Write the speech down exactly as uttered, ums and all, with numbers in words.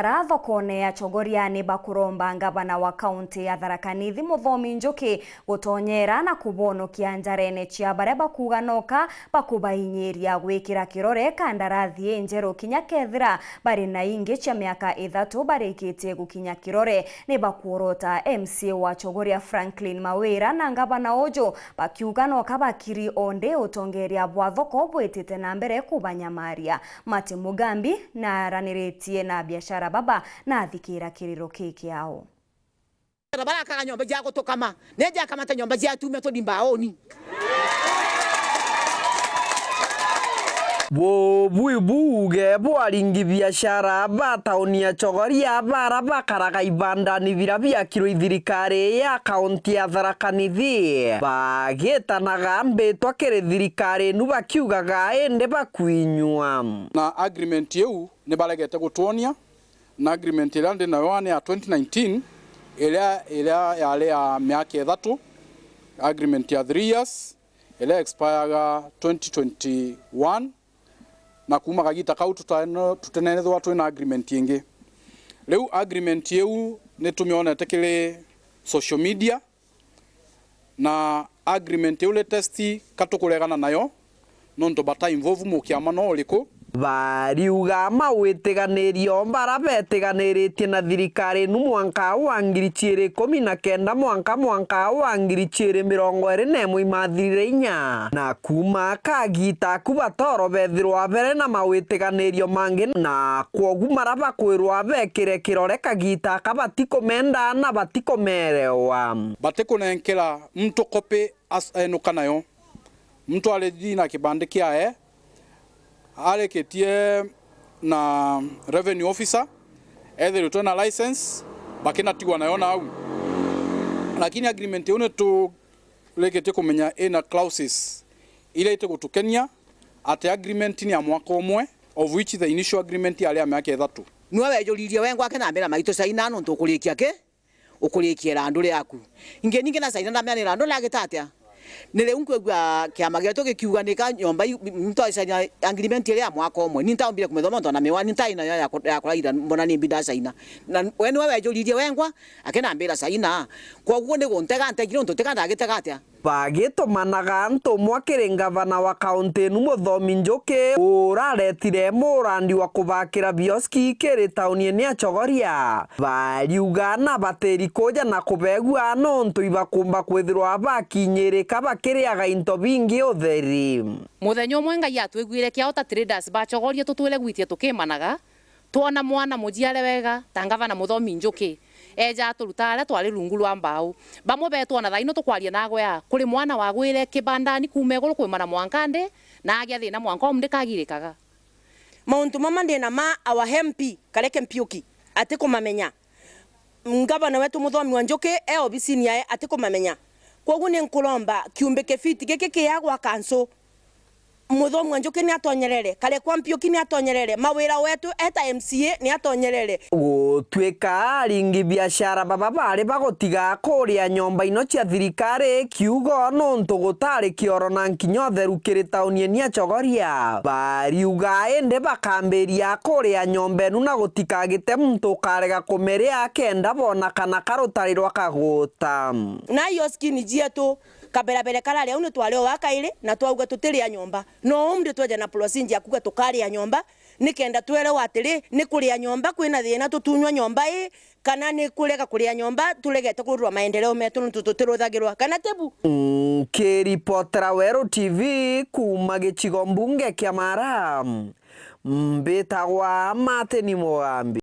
Ara thokone ya Chogoria ni bakuromba ngavana wa kaunti ya Tharaka Nithi Muthomi Njuki gutonyera na kubonokia njarene cia baria bakuuga noka bakubainyiria gwikira kirore kandarathi injeru kinya kethira bari na ingi cia miaka ithatu barikitie gukinya kirore. Ni bakuorota M C A wa Chogoria Franklin Mawira na ngavana uju bakiuga noka bakiri o ndi utongeria bwa thoko bwitite na mbere kubanyamaria. Martin Mugambi naraniritie na biashara baba na athikira kiriro kii kiao. Barakaga nyomba cia gutukama, ni njakamate nyomba cia tume turi mbauni. Bubu ibuuge bwaringi biashara ba tauni ya Chogoria bara bakaraga ibandani bira biakirwe i thirikari ya kaunti ya Tharaka Nithi, bagitanaga mbitwa kiri thirikari inu bakiugaga indi bakwinyua. Na agreement iu ni baregete gutwonia, na agreement iria ndi nayo ni ya twenty nineteen, iria, iria yari ya miaka ithatu, agreement ya three years, iria expiraga twenty twenty-one, na kuuma kagita kau tutano-, tutenenethwa twina agreement ingi. Riu agreement iu ni tumionete kiri social media, na agreement iu latest ka tukuregana nayo, nontu bata involve mukiama no uriku. Bariuga mawitiganirio bara betiganiritie na thirikari inu mwanka wa ngiri ciiri ikumi na kenda mwanka, mwanka wa ngiri ciiri mirongo iri na imwe imathirire inya, na kuuma kagita aku batoro bethirwa bere na mawitiganirio mangi, na kwogu mara bakwirwa bekire kirore kagita aka batikumenda na batikumerewa. Batikunenkera muntu kopi as-, enuka nayo. Muntu ari na kibandi kiae, arikitie na revenue officer, ethiritwe na license, bakinatigwa nayo nau. Lakini agreement iu niturikitie kumenya ina clauses iria itigutukenia, ati agreement ni ya mwaka umwe, of which the initial agreement yari ya miaka ithatu. Niwe wejuririe wengwa akinambira, "Maitu caina nontu ukurikia ki?" Ukurikia irandu riaku. Ingi ningi na caina ndamenya ni irandu nagita atia? Ni riu nkwigua kiama gietu gikiuga nika nyomba iu, muntu acaina agreement iria ya mwaka umwe. Ni ntaumbire kumithoma nontu na miwani ntai nayo ya ku-, ya kuraira mbona ni mbi ndacaina. Na we niwe wejuririe wengwa, akinambira caina. Kwoguo ni guntega ntegire nontu tiga ndagitega atia? Bagitumanaga ntumwa kiri ngavana wa kaunti inu Muthomi Njuki, uraretire murandi wa kubakira bioski kiri tauni ya Chogoria. Bariuga na batiri kuja na kubegua nontu ibakumba kwithirwa bakinyirika bakiriaga into bingi utheri. Muthenya umwe Ngai atwiguire kiao ta traders ba Chogoria tutwire gwitia tukimanaga, twona mwana mujiare wega ta ngavana Muthomi Njuki, eja aturuta aria twari rungu rwa mbau. Bamwe beetwona thaino tukwaria nagwe aa, kuri mwana wagwire kibandani kuuma iguru kwimana mwanka nthi, na agia thina mwanka umu ndikagirikaga. Mauntu mama ndina ma our M P, Kareke Mpiuki, atikumamenya. Ngavana wetu Muthomi wa Njuki e obisini yae atikumamenya. Kwoguo ni nkuromba kiumbi kifiti giki kiagwa kansu, Muthomi wa Njuki ni atonyerere, Karekwa Mpiuki ni atonyerere, Mawira wetu eta M C A ni atonyerere. Gutuika aringi biashara baba bari bagutiga kuria nyomba ino cia thirikari, kiugo nontu gutari kioro na nkinya utheru kiri tauni ino ya Chogoria. Bariuga indi bakambiria kuria nyomba inu na gutikagite muntu ukarega kumiria kenda bona kana karutari rwa kaguta. Na iyo skini jietu, kaberabere karari au ni twari o wa kairi na twauga tutiria nyomba. No undi tweja na procedure ya kuuga tukaria nyomba, nikenda twerewa atiri, ni kuria nyomba kwina thina tutunywa nyomba ii, kana ni kurega kuria nyomba turegete kurutwa maendeleo metu nontu tutiruthagirwa, kana ti bu? Nkiripotera Weru T V kuuma gicigo mbunge kia Mara, mbitagwa Martin Mugambi.